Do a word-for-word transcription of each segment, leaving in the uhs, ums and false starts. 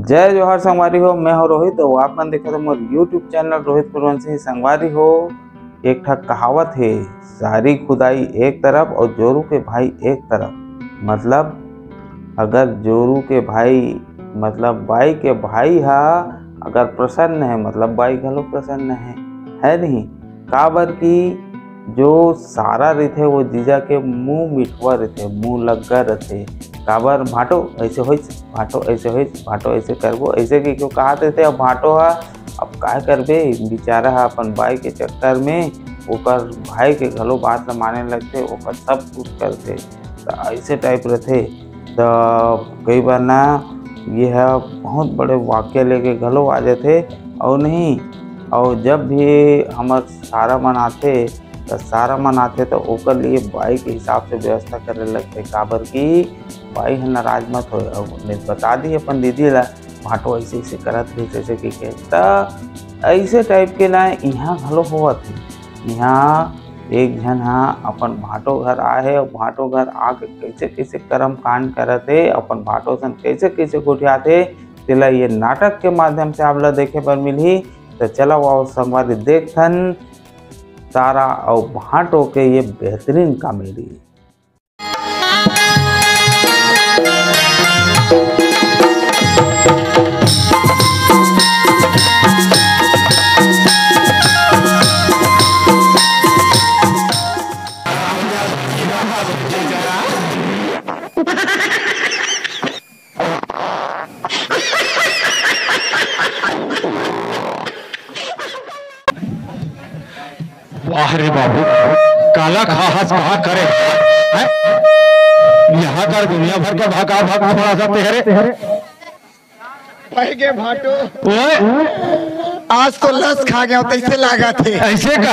जय जोहार संगवारी हो, मैं हो रोहित अउ आप मन देखत हो मोर YouTube चैनल रोहित कुलवंशी। संगवारी हो, एक ठा कहावत हे, सारी खुदाई एक तरफ अउ जोरू के भाई एक तरफ। मतलब, अगर जोरू के भाई, मतलब बाई के भाई हा अगर प्रसन्न है, मतलब बाई घलो प्रसन्न है, है नहीं? काबर कि जो सारा रहिथे, वो जीजा के मुंह मिठवा रहिथे, मुंह लग्गा रहिथे। काबर? भांटो ऐसे होइस, भांटो ऐसे होइस, भांटो ऐसे करबो, ऐसे के क्यों कहा देथे। अब भांटो हा, अब काय करबे, बेचारा हा अपन बाई के चक्कर में ओकर भाई के घलो बात ल माने लगथे, ओकर सब कुछ करथे। त ऐसे टाइप रथे। त कई बार ना, ये ह बहुत बड़े वाक्य लेके घलो आ जाथे। और नहीं, और जब भी हमर सारा मन आथे, त सारा मन आथे त ओकर लिए बाई के हिसाब से व्यवस्था करे लगथे। काबर कि बाई ह नाराज मत होय, और बता दी अपन दीदी ला, भांटो ऐसे ऐसे करत रहिस, ऐसे कहिके। त ऐसे टाइप के ना इहाँ घलो होवत हे। इहाँ एक झन हा अपन भांटो घर आए हे, और भांटो घर आके कैसे कैसे कर्म कांड करत हे, अपन भांटो सन कैसे कैसे गोठियात हे, तेला ये नाटक के माध्यम से आप ला देखे बर मिलही। त चला आओ संगवारी, देखथन सारा अउ भांटो के ये बेहतरीन कॉमेडी। वाह रे बाबू, काला खा हस कहा करे, हैं? यहाँ कर दुनिया भर के भागा भाग थोड़ा सा तेरे। भाई के भांटो, ओए, आज तो लस खा गया, तैसे लागत हे। ऐसे का?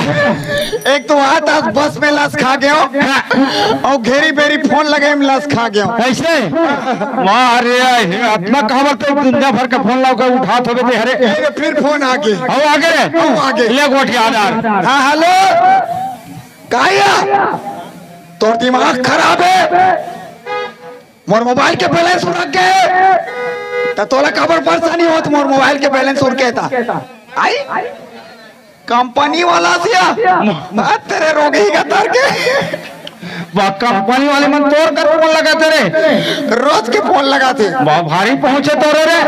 एक तो आता बस में लस खा गया, हाँ। और घेरी बेरी फोन लगे में लस खा गया। ऐसे? वाह रे, हे, इतना कहावत तो दुनिया भर के फोन लाओ के उठात होबे ते हरे। ए, फिर फोन आगे। हो आगे रे? हो आगे। ले गोठियादार। हाँ, हेलो। काया? तोर दिमाग खराब है? मोर मोबाइल के बैलेंस उड़क गे, त तोला काबर परेशानी होत? मोर मोबाइल के बैलेंस उड़के त आई कंपनी वाला सिया, बात तेरे रोगी का तर के। वाह, कंपनी वाले मन तोर कर फोन लगाथे रे। रोज के फोन लगाथे। वाह, भारी पहुंचे तोरे रे।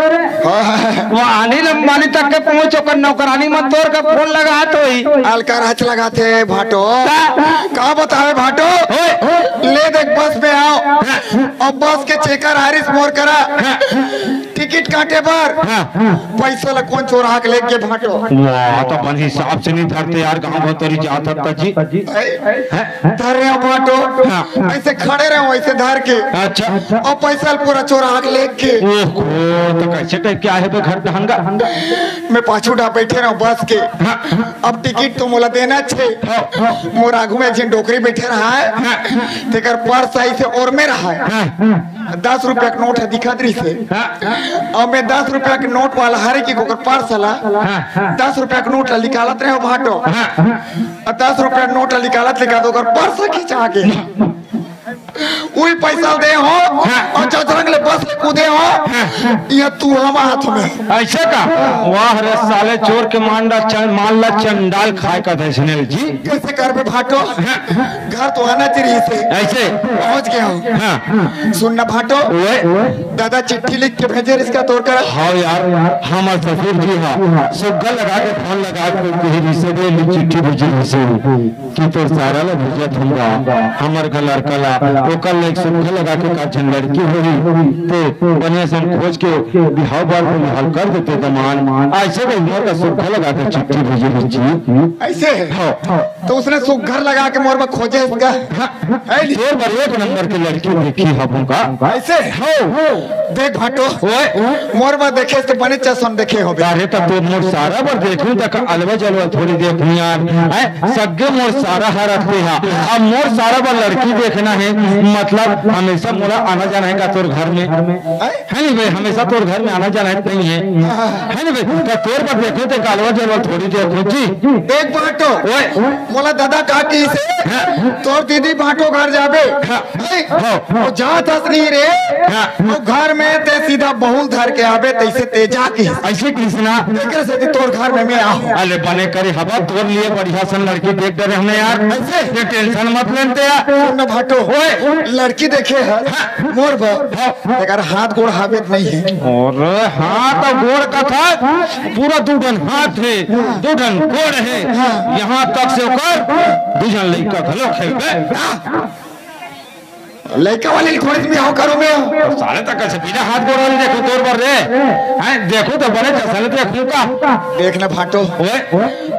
हाँ। वाह, अनिल अंबानी तक के पहुंच, ओकर नौकरानी मन तोर कर फोन लगात होई। अलका राज लगाथे भांटो। का? का बतावे भांटो? ओए। ले देख, बस में आओ। हाँ। अब बस के चेकर आरिस मोर करा। हाँ। टिकट काटे बर। हाँ। पैसा ला कौन चोरा के लेके भांटो? वाह, तो अपन हिसाब से नहीं धरते यार, गाँव भर तोरी जात हत्ता जी। हैं? धरे हो भांटो। हाँ। ऐसे खड़े रहो, ऐसे धर के। अच्छा। और पैसा ला पूरा चोरा के लेके। ओहो, तो कैसे टाइप के आहे बे घर ढंगा? मैं पाछू डा बैठे रहो बस के। हाँ। अब टिकट तो मोला देना छे। हाँ। मोर आगू में एक झन डोकरी बैठे रहा है। हाँ। तेकर पर्स आई से और में रहा है। हाँ। दस रुपया के नोट ह दिखत रहिस हे। हाँ। अउ मैं दस रुपया के नोट वाला हरे कि ओकर पर्स ला, हाँ, हाँ। दस रुपया के नोट ला निकालत रहे हो भांटो। हाँ। अउ दस रुपया के नोट ला निकालत निकालत ओकर पर्स खिंचा के उही पैसा दे हो हाँ। अउ चचरंग ले बस ले कूदे हो। हाँ। ये तू हम हाथ में। ऐसे का? वाह रे साले, चोर के मांडा चल, माल ला चंडाल खाए का था सुनील जी। कैसे करबे भांटो? हाँ। घर तो आना चाहिए से। ऐसे? पहुंच गया हूँ। हाँ। सुन ना भांटो, ओए। दादा चिट्ठी लिख के भेजे रिस का तोर करा। हाँ यार, हमर ससुर जी हा सुग्घर लगा के फोन लगा के कहे रिसे दे, ली चिट्ठी भेजे रिसे कि तोर सारा ला भेजत हूँ बा, हमर घर लड़का ला, ओकर ले एक सुग्घर लगा के का झन लड़की होही, ते बने सन खोज के बिहाव बार को हल कर देते दमान। ऐसे भी मोर का सुग्घर लगा के चिट्ठी भेजे रिसे। ऐसे है? हाँ। तो उसने सुग्घर लगा के मोर में खोजे इसका। हाँ। है नी? तोर बर एक नंबर के लड़की देखी हबूं का। ऐसे? हो। देख भांटो। ओए। मोर बर देखे से बने चसन देखे होबे। अरे तब तो मोर सारा बर देखूं तक अलवा जलवा थोड़ी देखूं यार। हैं? सग्गे मोर सारा हर रखते हा। अब मोर सारा बर लड़की देखना है। मतलब हमेशा मोला आना जाना हे का तोर घर में? हैं? है नहीं भाई, हमेशा तोर घर में आना जाना हे नहीं हे? है नहीं भाई, तो तोर बर देखहूं ते कालवा जनवा ल थोड़ी देखहूं जी। देख भाटो, ओए। मोला दादा का कहिस हे, हाँ। तोर दीदी भाटो घर जाबे। हाँ। हैं? हाँ। वो जात हस नहीं रे। हाँ। वो घर में ते सीधा बहू ल धर के आबे, तइसे ते जा कहिस। अइसे कहिस ना। तेकरे सेती तोर घर में मैं आहूं। अरे बने करे हवा, तोर लिए बढ़िया सन लड़की देख डरे हमन यार। अइसे? ये tension मत लेन ते यार। सुन ना भाटो, ओए। लड़की देखे हस, हाँ। मोर बर। हाँ। तेकर हाथ गोड़ हावे त नहीं हे। अरे हाथ अउ गोड़ कथस, पूरा दू ठन हाथ हे, दू ठन गोड़ हे, हाँ। यहाँ तक से ओकर दू झन लइका घलो हे बे। लइका वाले ल थोड़ी से बिहाव करूं मैं। तो साले तक कइसे बिना हाथ गोड़ वाले देखहूं तोर बर रे? हैं, देखहूं तो बने जइसन देखहूं का। देख ना भाटो, ओए।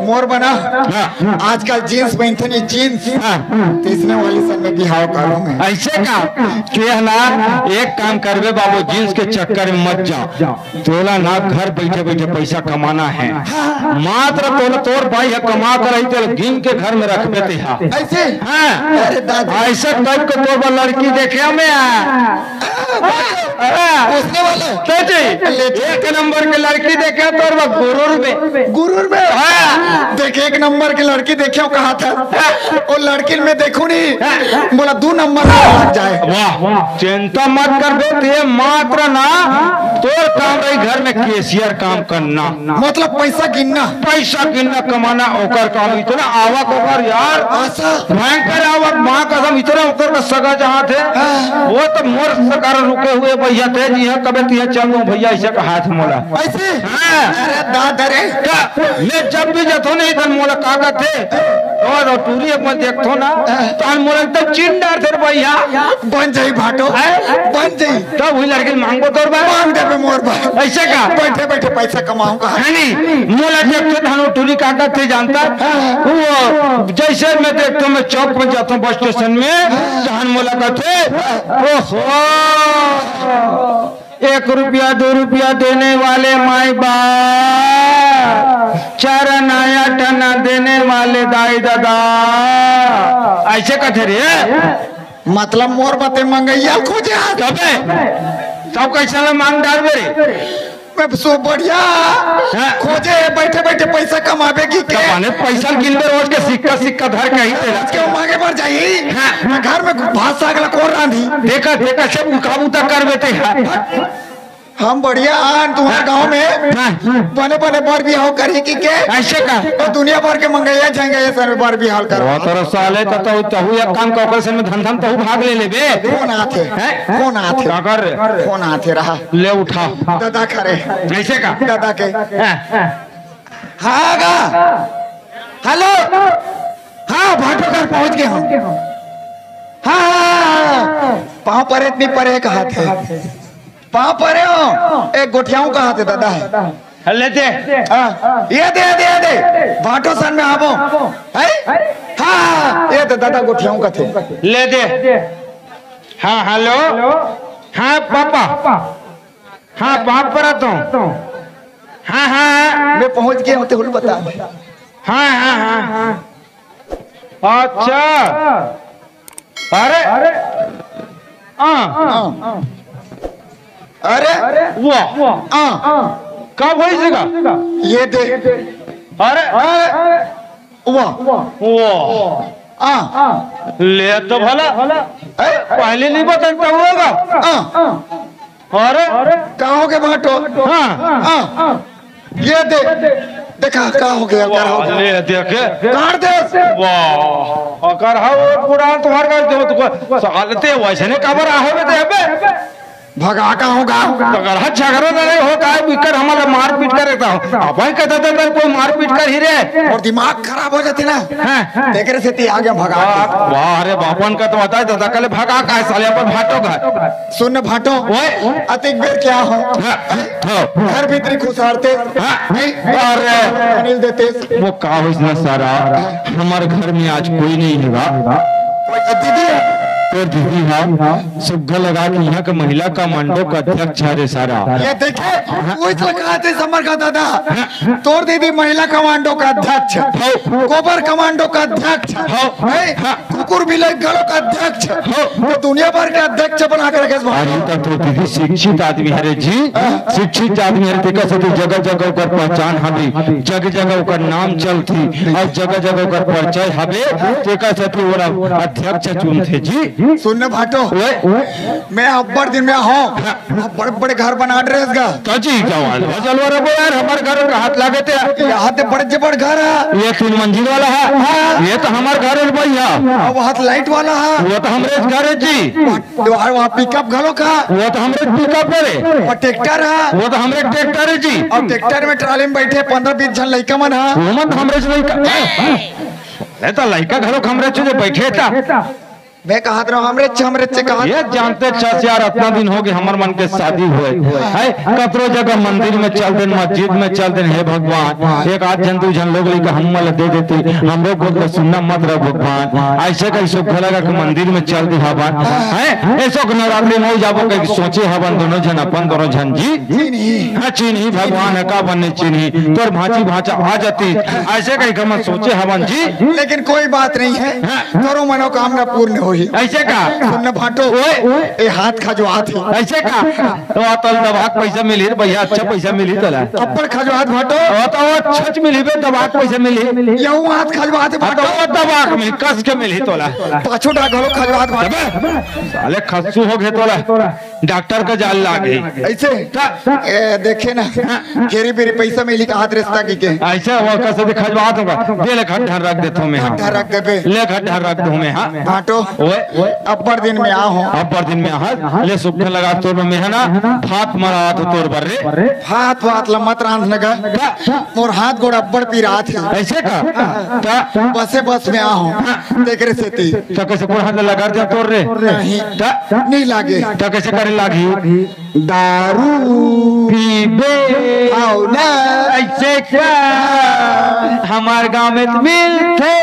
मोर बर ना, हाँ। आजकल jeans पहिनथे नहीं, jeans। हाँ। तइसने वाली सन में बिहाव करूं मैं। अइसे का? के हे ना, एक काम करबे बाबू, jeans के चक्कर में मत जा। तोला ना घर बइठे बइठे पइसा कमाना हे। हाँ। मात्र तोला तोर बाई ह कमा के रही, तेला गिन के घर में रखबे तेहा। अइसे? हाँ। अरे दादा। अइसे type के तोर बर लड़की देखे हमें। हाँ। अइसने वाला? तो जी, ले चल। एक नंबर के लड़की देखे तोर बर गुरूर में। गुरूर में? हाँ। देख, एक नंबर के लड़की देखे हंव कहाथस। वो लड़की ल मैं देखहूं नहीं, मोला दू नंबर में लग जाए। वाह, चिंता मत कर बे, ते मात्र ना, तोर काम रही घर में cashier काम करना। मतलब पइसा गिनना। पइसा गिनना, कमाना, ओकर काम इतना आवक ओकर यार। अच्छा। भयंकर आवक, माँ कसम, इतना ओकर का सगा जहाँ थे, हाँ। वो तो मोर सगा रुके हुए भइया थे जी, हाँ, कबे तिहे चल दूं भइया, अइसे कहाथे मोला। अइसे? हाँ। अरे दादा रे। का, मैं जब भी जाथों नहीं, तहन मोला का कथे? ओ, टूरी एक बार देखथों ना, तहन मोला एकदम चिन डारथे रे भइया। बन जाही भाटो, हैं? बन जाही। तब वही लड़की मांगबो तोर बर? मांग देबे मोर बर। अइसे का? बइठे बइठे पइसा कमाहूं का। है नहीं, मोला देखथे तहन वो टूरी का कथे जानथस? हाँ। वो जइसे मैं देखथों, मैं चौक में जाथों bus station में, तहन मोला कथे, ओहो। एक रुपया, दू रुपया देने वाले माई बाप, चार आना आठ आना देने वाले दाई ददा, अइसे कथे रे। मतलब मोर बर ते मंगइया ल खोजे हस? तबे, तब कइसे ला मांग डारबे रे? मैं सो बढ़िया हाँ। खोजे हे, बइठे बइठे पइसा कमाबे कहिके। माने पइसा ल गिनबे रोज के सिक्का सिक्का धर के ही तेला। आज के वो मांगे बर जाही। हाँ। घर में भात साग ला कोन रांधी? देखा, देखा, सब उका उता करबे ते। हम बढ़िया आन तुम्हारे गांव में हाँ। बने बने बर बिहाव करही कहिके। अइसे का? अउ दुनिया भर के मंगइया झंगइया सन में बर बिहाव कर। वो तोर साले तो, तो, तहू एक काम कर, ओकर सन में धंधा में तहू भाग ले लेबे। कोन आथे? हैं? कोन आथे? का कर रे? कोन आथे रहा? ले उठा। दादा करे। अइसे का? दादा के। हाँ। हाँ गा। Hello। हाँ, भाटो घर पहुंच गे हंव। हाँ, हाँ, हाँ, हाँ। पाँव परे त नहीं परे कहाथे। पाँव परे हंव, एक गोठियाहूं कहाथे दादा हे। ले दे। हाँ, ये दे, ये दे, ये दे। भाटो सन में आबो। हैं? हाँ, हाँ, हाँ, ये दे दादा गोठियाहूं कथे। ले दे। हाँ, hello। हाँ, पापा। हाँ, पाँव परत हंव। हाँ, हाँ, हाँ। मैं पहुंच गे हंव, ते हुल बता। हाँ, हाँ, हाँ। अच्छा। अरे। हाँ। हाँ। अरे। वाह। हाँ। कब होइस गा? ये दे। अरे। अरे। वाह। वाह। आ। ले तो भला। ए? पहले नहीं बता सकता होगा। आ। अरे। का हो गे भाटो? हाँ। आ। ये दे। देखा, का हो गे, का हो गे? ले देखे। काट दे। वाह। अगर हाँ, वो पुरान तुम्हारे का जो तुमको सालते वइसने काबर आहे बे ते बे? भगा का होगा? तो अगर हर झगड़ा लड़ाई हो का, बिकट हमला मारपीट करे तो। अब भाई कहता था, "तेरे कोई मारपीट करही रे।" अउ दिमाग खराब हो जाथे ना। हाँ। तेकरे सेती आगे भगा के। वाह रे बापन का तो बताए, दादा कले भगा का है साले अपन भाटो का। सुन न भाटो, ओए। अतिक बेर क्या हो? हाँ, हाँ। घर भीतरी खुसारते। हाँ। नहीं, अरे। अनिल देते। वो का होइस ना सारा, हमर घर में आज कोई नहीं हे गा। कोई तो दीदी हे। तोर दीदी हे। सुग्घर लगा के इहाँ के महिला कमांडो का अध्यक्ष हरे सारा। ये देखे, कोई तो कहा थे समर का दादा, तोर दीदी महिला कमांडो का अध्यक्ष, हौ। गोबर कमांडो का अध्यक्ष, हौ। हैं? हौ। कुकुर बिलाई घलो का अध्यक्ष, हो। तो दुनिया भर के अध्यक्ष बना के रखे हे। अरे, त तो दीदी शिक्षित आदमी हरे जी, शिक्षित आदमी हरे, तेकर सेती जगह जगह ओकर पहचान हवे, जगह जगह ओकर नाम चलथे अउ जगह जगह ओकर परिचय हवे, तेकर सेती ओला अध्यक्ष चुनथे जी। सुन न भाटो, ओए। मैं अब्बड़ दिन में आहूं, बड़े बड़े घर बना डरे हस गा। त जी, जवान, जलवा रबो यार, हमर घर का हाथ लागे ते। यहाँ ते बड़े जबर घर हे। ये तीन मंजिल वाला हे। हाँ। ये तो हमर घर हे भैया। अउ वहाँ लाइट वाला हे। वो तो हमरे घर हे जी। अउ वहाँ पिकअप घलो का। वो तो हमरे पिकअप हे। अउ ट्रैक्टर हे। वो तो हमरे ट्रैक्टर हे जी। अउ ट्रैक्टर में ट्राली में बैठे पंद्रह बीस झन लइका मन हे। वो मन तो हमरे लइका। ए, ए, त लइका घलो हमरे चुजे बैठे त। मैं कहत रहूं, हमरे च-, हमरे च कहत। ये जानते छस यार, अतना दिन होगे हमर मन के शादी होय हे, कतरो जगह मंदिर में चल देन, मस्जिद में चल देन, हे भगवान, एक आध झन, दू झन लोग लइका हमन ला दे देती, हमरो गोठ ला सुन्ना मत रह भगवान। अइसे कहिके सुग्घर लगा के मंदिर में चल दे हवन, हे, अइसे के नवरात्रि में हो जाबो कहिके सोचे हवन, दोनों झन अपन, दोनों झन जी। चिन्ही। हाँ, चिन्ही, भगवान हे का बने चिन्ही, तोर भांची भांचा आ जाती, अइसे कहिके हमन सोचे हवन जी। लेकिन कोई बात नहीं हे, हाँ। तोरो मनोकामना पूर्ण होही। अइसे का? सुन न भाटो, ओए। ए हाथ खजवात हे। अइसे का? त तोला दबा के पइसा मिलही रे भैया, अच्छा पइसा मिलही तोला। अब्बड़ खजवात भाटो। ओ त ओ अच्छा मिलही बे, दबा के पइसा मिलही। यहू हाथ खजवात हे हाँ, त भाटो। ओ दबा के मिलही, कस के मिलही तोला। पाछू डहर घलो खजवात भाटो। अबे, साले खस्सू होगे तोला। डॉक्टर का जाल लागे। अइसे? त ए, देखे ना, घेरी बेरी पइसा मिलही कहत रिस्ता की के। अइसे वो कस के खजवात होगा। दे ले, खट ढर रख देथों मैं, हाँ। ढर रख देबे। ले, खट ढर रख दूं मैं, हाँ। भाटो, ओए। अब्बड़ दिन में आहूं। अब्बड़ दिन में आहस। ले, सुग्घर लगा तोर में, मैं हा ना भात मरात हों तोर बर रे। भात वात ला मत रांध न गा। मोर हाथ गोड़ अब्बड़ पिरात हे। अइसे का? त बसे बस में आहूं। तेकरे सेती। त कइसे गोड़ हाथ लगा दे तोर रे? नहीं। त नहीं लागे। त कइसे करे लागही? दारू पीबे? हव ना। अइसे का? हमर गांव में त मिलथे।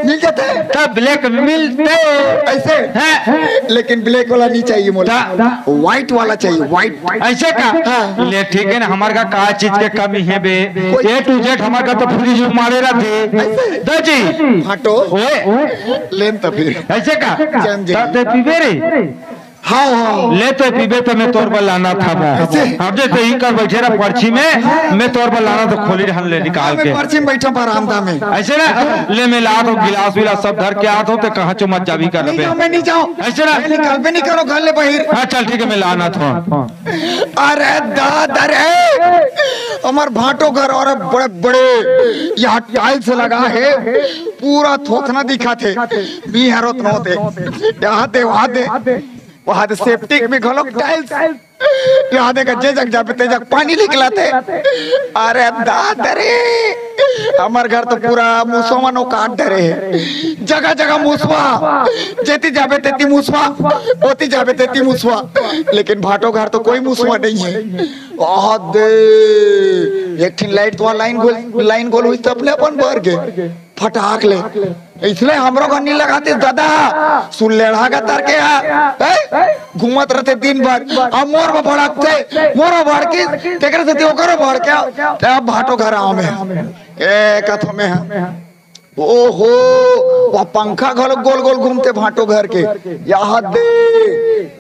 मिल जाथे? त ब्लैक में मिलथे। अइसे? हाँ। लेकिन ब्लैक वाला नहीं चाहिए मोला। त? व्हाइट वाला चाहिए, व्हाइट। अइसे का? हाँ। ले ठीक हे ना, हमर का का चीज के कमी हे बे? कोई ए टू जेड हमर का तो फ्रिज में मारे रहिथे। अइसे? दो जी। भाटो। ओए। ले न त फिर। अइसे का? जान जाई। त ते पीबे रे? हाँ, हाँ। ले तो पीबे त मैं तोर बर लानत हवं। अइसे? अब जे ते इही कर बइठे रह पर्ची में, मैं तोर बर लानत हवं, खोली डहर ले निकाल के। पर्ची में बइठा बरामदा में। अइसे ना, ले मैं लात हवं, गिलास विलास सब धर के आत हवं, ते कहाँ चो मत जाबे करबे। नहीं जाऊँ, मैं नहीं जाऊँ। अइसे ना? मैं निकलबे नहीं करों घर ले बाहिर। हाँ, चल ठीक हे, मैं लानत हवं। अरे दादा रे, हमर भाटो घर अउ बड़े बड़े यहाँ टाइल्स लगा हे, पूरा थोथना दिखत हे, बिहरोत नोते, यहाँ दे, वहाँ दे। वहाँ दे सेप्टिक में घलो टाइल्स। यहाँ दे जे जग जाबे ते जग पानी निकलथे। अरे दादा रे, हमर घर तो पूरा मुसवा मन काट डरे हे। जगह जगह मुसवा, जेती जाबे तेती मुसवा, ओती जाबे तेती मुसवा। लेकिन भाटो घर तो कोई मुसवा नहीं हे। वहाँ दे एक ठिन लाइट तो लाइन गोल, लाइन गोल होइस त अपने अपन बर गे। फटाक ले। इसलिए हमरो घर नहीं लगाते दादा। सुन लेढ़ा का तर के आ। हैं? घूमत रहिथे दिन भर। अब मोर में भड़कथे, मोर में भड़किस, तेकरे सेती ओकरो भड़के। त अब भाटो घर आंव में। ए, कथों में हा। ओहो, वह पंखा घलो गोल गोल घूमथे भाटो घर के। यहाँ दे,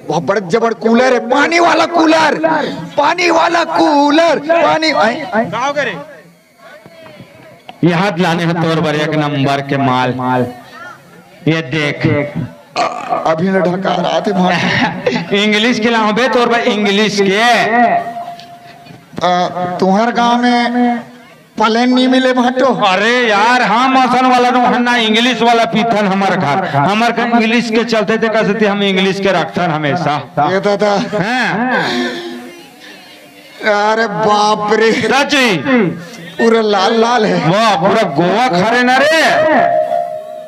वह बड़े जबर कूलर हे, पानी वाला कूलर, पानी वाला कूलर, पानी, आय। का हो गे रे? यहाँ लाने हंव तोर बर एक नंबर के माल। ये देख। अ-, अभी न ढकार आथे भांटा। इंग्लिश के लाहूं बे तोर बर, इंग्लिश के। अ, तुम्हर गांव में प्लेन नहीं मिले भांटो? अरे यार, हम असन वाला नोहन ना, इंग्लिश वाला पीथन हमर घर। हमर घर इंग्लिश के चलथे, तेकर सेती हम इंग्लिश के रखथन हमेशा। ए दादा। हैं? अरे बाप रे। सच्ची। पूरा लाल लाल हे। वाह, पूरा गोवा खा रहे ना रे।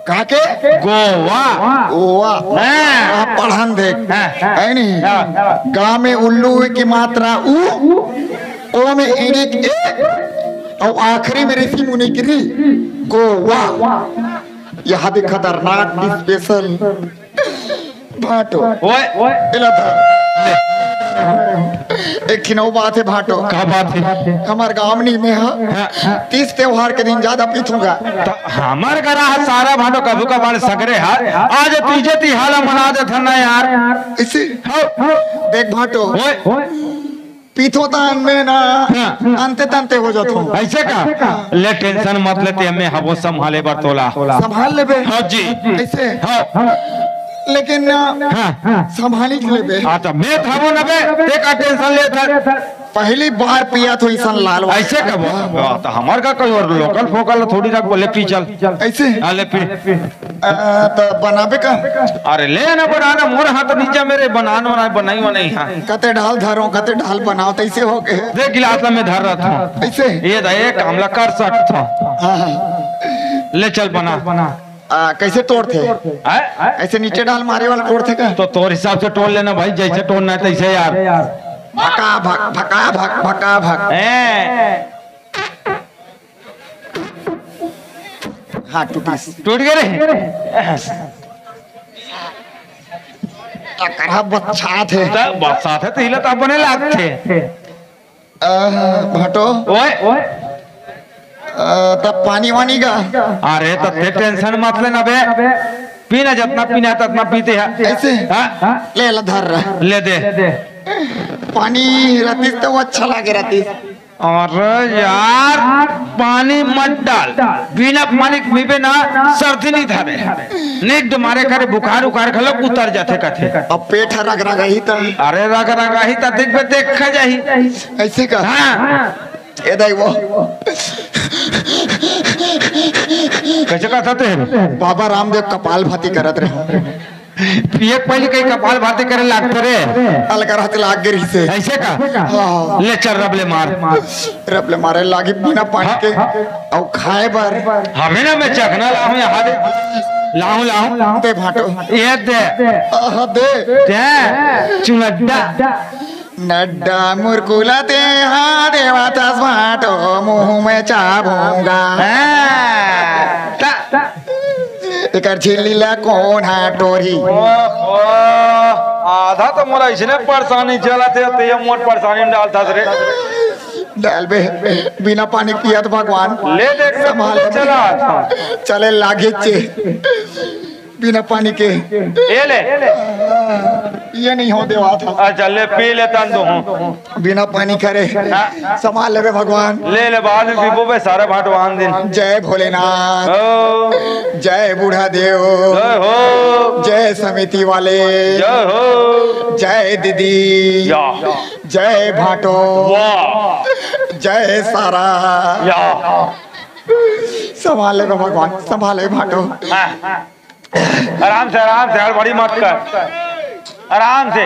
कहाँ के? गोवा। गोवा। हाँ। हाँ, पढ़न देख। हाँ। हे नहीं? हाँ। गा में उल्लू के मात्रा उ, ओ में इड़िक ए, अउ आखिरी में ऋषि मुनि के री। गोवा। यहाँ दे खतरनाक special भांटो। ओए। एला धर। एक ठिन अउ बात हे भांटो। का बात हे? हमर गांव नी में ह, हाँ। तीज त्योहार के दिन ज्यादा पीथूं गा। त हमर करा ह सारा भांटो कभू कभार सगरे ह। आज तीजे तिहार ला मना देथन ना यार। अइसे? हाँ। देख भांटो, ओए। पीथों त में ना, हाँ। अंते तंते हो जाथों। अइसे का? ले tension मत ले, ते में हवो संभाले बर तोला। संभाल लेबे। हाँ जी। अइसे? हाँ। लेकिन ना, हाँ। संभाली के लेबे। हाँ, त में त हवों ना बे, ते का tension लेथस? पहली बार पियत हों अइसन लाल वाला। अइसे कब? हाँ, त हमर का कोई अउ local फोकल थोड़ी रख बोले पी चल। अइसे? हाँ, ले पी। अ, त बनाबे का? अरे ले ना बना ना, मोर हाथ नीचे मेरे बनान बनाई बनाई बनाई हाँ। कते ढाल धरों, कते ढाल बनाओ, त अइसे हो के। देख गिलास ला में धर रहा था। अइसे? ये दा, ये काम ला कर सकता। हाँ, हाँ। ले चल बना। आ, कइसे तोड़थे? हैं? अइसे नीचे ढाल मारे वाला तोड़थे का? त तोर हिसाब से तोड़ लेना भाई, जइसे तोड़ना हे तइसे यार। भका भक, भका भक, भका भक। हैं? हाँ, टूटिस। टूट गे रे। एकरा बच्छाथे। त बच्छाथे त इला त बने लागथे। अ, भांटो। ओए। अ, त पानी वानी का? अरे, त ते tension मत लेना बे। पीना जतना पीना हे, ततना पीते हैं। अइसे? हाँ? ले ला धर रहा। ले दे। पानी रहतिस त वो अच्छा लागे रहतिस। अरे यार, पानी मत डाल। बिना पानी के पीबे ना, सर्दी नहीं धरे। नींद मारे करे, बुखार उखार घलो उतर जाथे कथे। अब पेट ह रगरगाही त। अरे रगरगाही त देखबे, देखा जाही। अइसे का? हाँ। ए दाई वो। कइसे कहत हे? बाबा रामदेव कपाल भाती करत रहे। पिए के पहिली कहीं कपाल भाती करे लागथे रे। अलग रहते लाग गे रहिसे। अइसे का? हाँ। ले चल रब ले मार। रब ले मारे लागी बिना पानी के। हाँ। अउ खाए बर। हवे ना में चखना लाहूं यहाँ दे। लाहूं, लाहूं। ते भांटो। ये दे। आहा, दे। दे। चुनड्डा। नड्डा मुरकुला ते हा देवा तस भांटो मुंह में चाबूंगा। हाँ। ता। एकर झिल्ली ला कोन हा टोरही? ओहो, आधा त मोला अइसने परेशानी चलत हे, ते मोर परेशानी में डालथस रे। डालबे, बिना पानी पियत भगवान। ले देख, संभाल ले चला। चले लागे चे। बिना पानी के। ए ले। ये नहीं हो देवा था। अच्छा, ले पी ले तन तो हूँ। बिना पानी करे। हाँ। संभाल लेबे भगवान। ले ले, बाद में पीबो बे, सारा भांटो आन दिन। जय भोलेनाथ। ओ। जय बूढ़ा देव। जय हो। जय समिति वाले। जय हो। जय दीदी। या। जय भांटो। वाह। जय सारा। या। संभाल लेबे भगवान, संभाल ले भांटो। हाँ। आराम से, आराम से, हड़बड़ी मत कर, आराम से।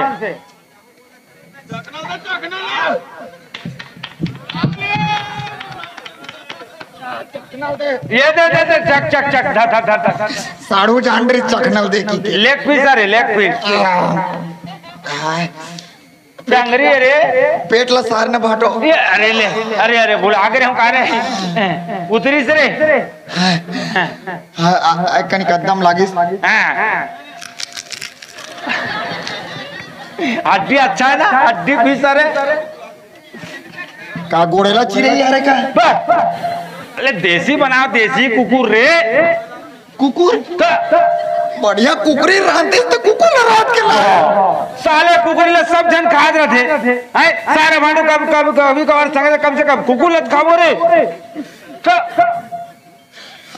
ये दे, दे, दे, चक, चक, चक, धर, धर, धर, धर। साढ़ू जान रही चखनल देखी के। Leg piece अरे, leg piece। आ, हाय। डंगरी अरे। पेट ला सार न भांटो। ये, अरे ले, अरे, अरे, भुला गे रहेंव का रे? उतरिस रे। हाँ, आ, आ, कनिक दम लागिस। हाँ। हड्डी अच्छा हे ना? हड्डी piece अरे। का गोड़े ला चिरे यार का? बस। अरे देसी बनाओ, देसी कुकुर रे। कुकुर? त बढ़िया कुकरी रांधतिस त कुकुर ला रांध के ला। साले कुकरी ला सब झन खात रथे। हैं? सारे भांटो कब, कब, कभी कभार संग, कम से कम कुकुर ला त खाबो रे। त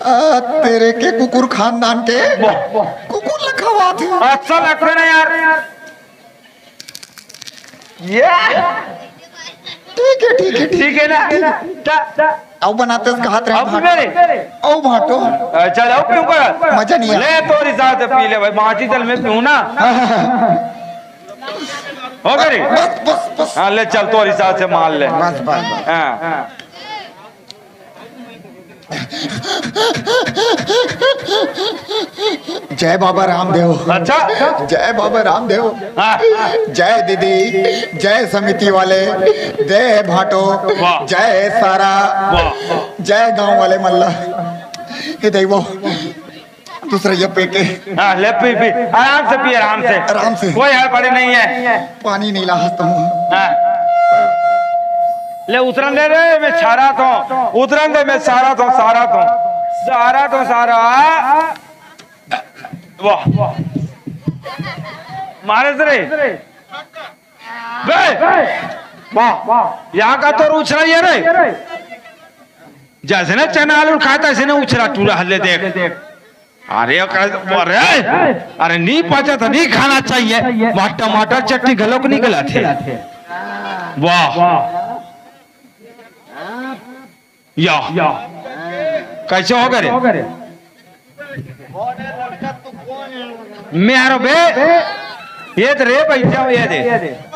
आ, तेरे के कुकुर खानदान के वाह। कुकुर ला खवात हे। अच्छा लगथे ना यार। ये ठीक हे, ठीक हे, ठीक हे ना? ता, ता। अउ बनातेस कहत रहे अब भांटो। मेरे। अउ भांटो। अ, चल, अउ पीऊं का? मजा नहीं आया। ले, तोर हिसाब से पी ले भाई, बांची चल, मैं पीऊं ना। हो गे रे? बस, बस, बस। हाँ, ले चल, तोर हिसाब से मार ले। बस, बस, बस। हाँ। जय बाबा रामदेव। अच्छा। जय बाबा रामदेव। हाँ। जय दीदी, जय समिति वाले, जय भांटो, वाह। जय सारा, वाह। जय गांव वाले मल्ला। हे दैवो, दूसरा ये पी के। हाँ, ले पी, पी। आराम से पी, आराम से। आराम से। कोई हड़बड़ी नहीं है। पानी नहीं ला सकता हूँ। हाँ। ले उतरन दे रे, मैं छारा तो। उतरन दे, मैं सारा तो, सारा तो। सारा तो, सारा। वाह। मारे से रे। बे। वाह। यहाँ का तो उछरा ये रे। जैसे ना चना आलू खाता, ऐसे ना उछरा टूरा हल्ले देख। अरे, अरे, अरे, नहीं पचा तो नहीं खाना चाहिए। वहाँ टमाटर चटनी घलोक निकला थे। वाह। या। कैसे हो गए रे? मैं हरो बे, ये तो रे, बैठा हो ये दे।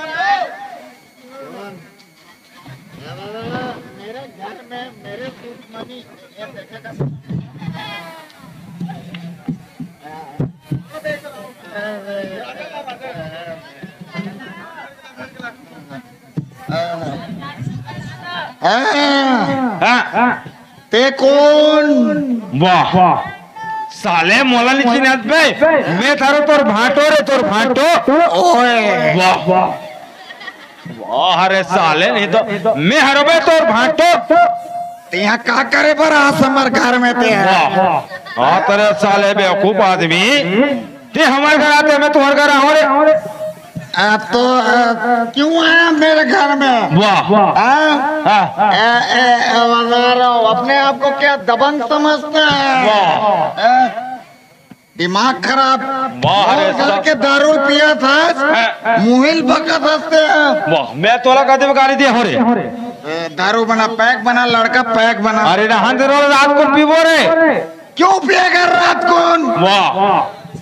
हाँ। हाँ। ते कोन? वाह। साले मोला नहीं चिन्हत बे। मैं थारो तोर भांटो रे, तोर भांटो। ओए। वाह। वाह रे साले, नहीं तो मैं हरो बे तोर भांटो। ते यहाँ का करे बर आस हमर घर में ते? वाह। हाँ, तेरे साले बेवकूफ आदमी। ते हमर घर आते, मैं तुम्हारे घर आऊं रे। आ, तो, आ, क्यों आया मेरे घर में? वाह। हाँ? हाँ। ए, ए, ए, बता रहा हूँ, अपने आप को क्या दबंग समझता है? वाह। ए, दिमाग खराब। वाह, अरे और घर सा- के दारू पिया था, हाँ। मुहिल बकत हंसते हैं। वाह, मैं तोला कदे गाली दिया हो रे। ए, दारू बना, पैक बना, लड़का पैक बना। अरे रहन दे रो, रात को पीबो रे। क्यों पिएगा रात को? वाह।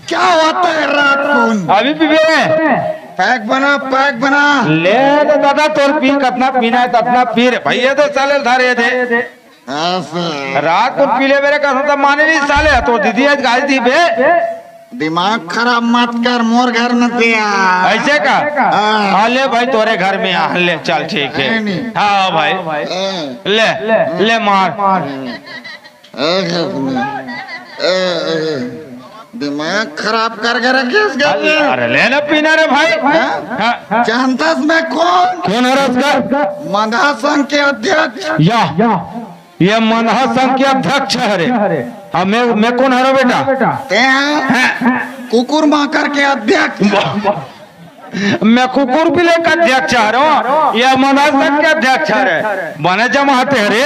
क्या होता है रात को? अभी पीबे रे। पैक बना, पैक बना। ले तो दादा, तोर पी, कितना पीना है, कितना पी रे भाई। ये तो साले धारे थे। ऐसे। रात को पी ले मेरे कसम, तो माने नहीं साले, तो दीदी आज गाली दी बे। दिमाग खराब मत कर, मोर घर में पिया। ऐसे का? हाँ। हाँ, ले भाई, तोरे घर में आ, ले, चल, ठीक है। नहीं, नहीं। हाँ भाई। हाँ। ले, ले मार। ए, ए, ए, दिमाग खराब करके रखे इसका। अरे, अरे, ले ना पीना रे भाई। हाँ? हाँ। जानता मैं कौन? कौन है इसका? मंदहा संघ के अध्यक्ष। या, ये मंदहा संघ के अध्यक्ष है रे। हाँ, मैं, मैं कौन हरो बेटा? ते हैं? हाँ। कुकुर माकर के अध्यक्ष। वाह, वाह। मैं कुकुर बिले का अध्यक्ष हरो, या मंदहा संघ के अध्यक्ष हरे। बने जमाते हरे।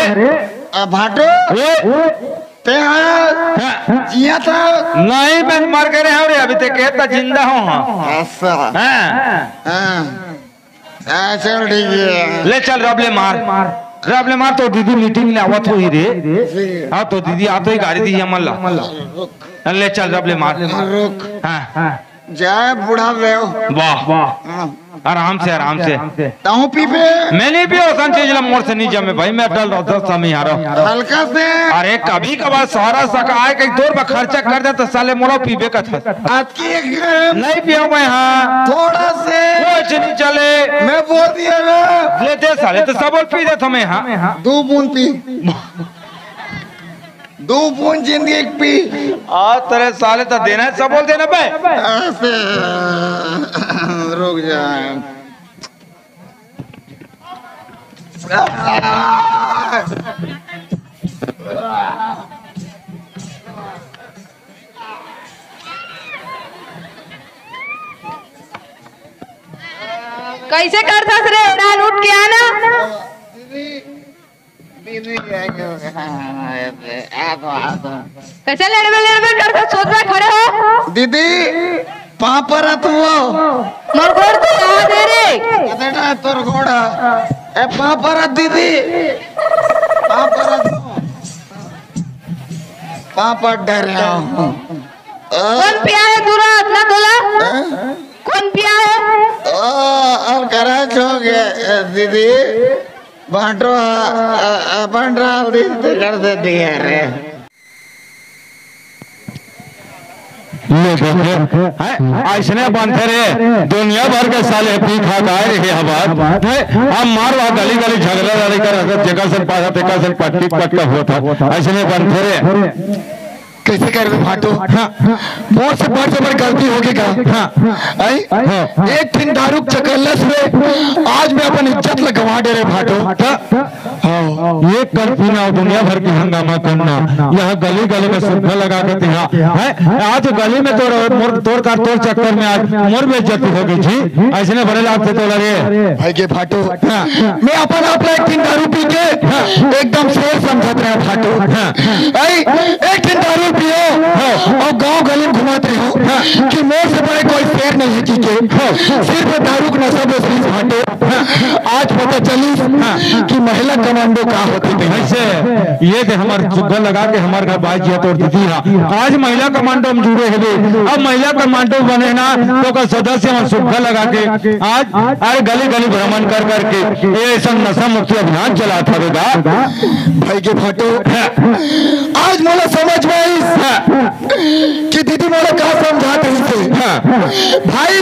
आ, भाटो, ए? ते हैं? हाँ। जिया था? नहीं, मैं मर गए हूँ रे, अभी तक कहता जिंदा हूँ। हाँ। ऐसा। हाँ। हाँ। हाँ, चल ठीक है। ले चल, रब ले मार। रब ले मार, तो दीदी मीटिंग ले आवत होही रे। हाँ, तो दीदी आतो ही गाड़ी दी हमन ला। ले चल, रब ले मार। रुक। हाँ। जय बूढ़ा देव। वाह। हाँ। आराम से, आराम से। तहूँ पीबे? मैं नहीं पियो, असन चीज ला मोर से नहीं जमे भाई, मैं डल रहा दस समय आ रहा। हल्का से। अरे कभी कभार सारा सका आए, कहीं दो रुपया खर्चा कर दे तो साले मोला पीबे का था। आज की एक नहीं पियो मैं, हाँ। थोड़ा से। कुछ नहीं चले। मैं बोल दिया ना। ले दे साले, तो सब पी दे तुम्हें, हाँ। दो बूंद पी। दो बूंद जिंदगी की पी। आज तेरे साले तो देना है, सब बोल देना बे। ऐसे, रुक जा। कैसे करथस रे? डाल उठ के आना। दीदी, दीदी, आ तो, आ तो। कैसे लड़बे लड़बे करथस? सोच रहा खड़े हो। दीदी, पाँव परत वो। मोर गोड़ तो रहा दे रे। बेटा, तोर गोड़। ए, पाँव परत दीदी। पाँव परत। पाँव पर डरे हूँ। कौन पिया है दूरा इतना तोला? हाँ? कौन पिया है? ओ, और करा छोगे, दीदी। बांटो, आ, आ, आ, बंट रहा, दीदी, कर देती है रे। ले देखे, हैं? ऐसने बनते रे, दुनिया भर के साले पी खा के आए रहे हमार, हैं? हम मार वहाँ गली गली झगड़ा लड़ाई कर, जेकर से पासा, तेकर से पट्टी पट्टा होता, ऐसने बनते रे। कैसे करबे भाटो? हाँ। मोर से बड़ से बड़ गलती होगे का? हाँ। आई? हाँ। एक ठिन दारू के चक्कर लस में आज मैं अपन इज्जत ला गंवा डे रेहेंव भाटो। हाँ। हाँ। एक कल पीना अउ दुनिया भर के हंगामा करना, यहाँ गली गली में सुग्घर लगा के तिहा है। आज गली में तोर, मोर, तोर का, तोर चक्कर में आज मोर बेइज्जती होगे जी। अइसने बड़े लागथे तोला रे। भाई के भाटो, हाँ। मैं अपन आप ला एक ठिन दारू पी के एकदम शेर समझत रहेंव भाटो। हाँ। आई, एक ठिन दारू पियो, हाँ। अउ गांव गली में घूमत रहो, हाँ। कि मोर से बड़े कोई शेर नहीं है जी के। हाँ। सिर्फ दारू के नशा में सिर्फ भाटो। हाँ। आज पता चलिस, हाँ। कि महिला कमांडो का होथे। वइसे ये दे हमर सुग्घर लगा के हमर घर बाई जी तोर दीदी हा। आज महिला कमांडो में जुड़े हवे। अब महिला कमांडो बने ना तो ओकर सदस्य मन सुग्घर लगा के आज अरे गली गली भ्रमण कर करके ये अइसन नशा मुक्ति अभियान चलात हवे गा। भाई के भाटो, आज मोला समझ में आइस कि दीदी मोला का समझात रहिसे। हाँ। भाई,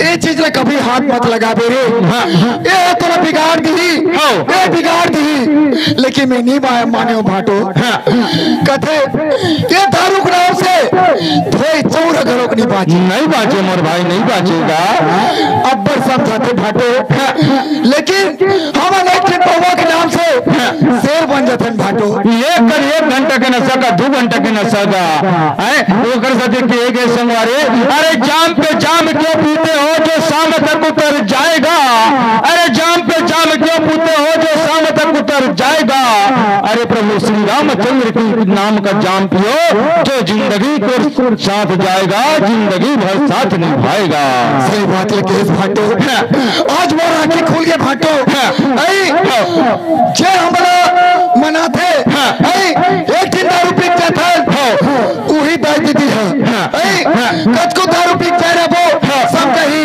ये चीज ला कभी हाथ मत लगाबे रे। हाँ। ये तोला बिगाड़ दिही, हाँ। ये बिगाड़ दिही। लेकिन मैं नहीं मा-, मानेंव भाटो। हाँ। कथे, ये दारू के नाम से धोए चौरा घलो के नहीं बाँचे। नहीं बाँचे मोर भाई, नहीं बाँचे गा। अब्बड़ समझाथे भाटो। हाँ। लेकिन हमन एक ठन पौवा के नाम से शेर बन जाथन भाटो। एक कर एक घंटा के नशा का दू घंटा के नशा का, हैं? ओकर साथे कहे गे संगवारी, अरे जाम पे जाम क्यों पीते हो जो शाम तक उतर जाएगा, अरे जाम पे जाम क्यों पीते हो जो शाम तक उतर जाएगा, अरे प्रभु श्री रामचंद्र के नाम का जाम पियो जो जिंदगी को साथ जाएगा, जिंदगी भर साथ निभाएगा। सही बात है केस भाटो। आज मोर आँखी खुल गे भाटो। आई, जे हमला मनाथे, आई, एक ठिन दारू पी के जाथन, उही दाई दीदी है। आई, कतको दारू पी के जाए रहिबो, सब कही,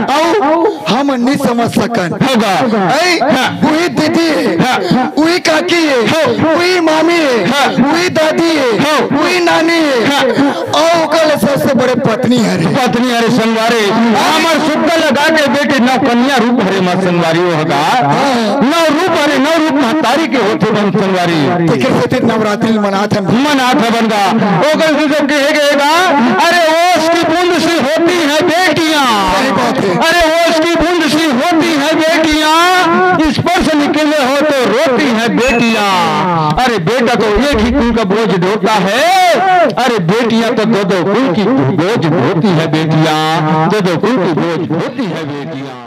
अउ हम नहीं समझ सकन। होगा। आई, उही दीदी है, उही काकी है, उही मामी है, उही दादी है, उही नानी है। अउ ओकर ले सबसे बड़े पत्नी हरे। पत्नी हरे संगवारी। हमर सुग्घर लगा के बेटी नौ कन्या रूप हरे माँ संगवारी होगा। नौ रूप हरे, नौ रूप महतारी के होथे बन संगवारी। तेकर सेती नवरात्रि मनात हन। मनात हन गा। ओकर से तो कहे गए गा, अरे ओस की बूंद सी होती है बेटियां। सही बात है। अरे ओस की बूंद सी होती है बेटियां, स्पर्श निकले हो तो रोती है बेटियां। अरे बेटा तो एक ही कुल का बोझ ढोता है, अरे बेटियां तो दो दो कुल की बोझ ढोती है बेटियां, दो दो कुल की बोझ ढोती है बेटियां।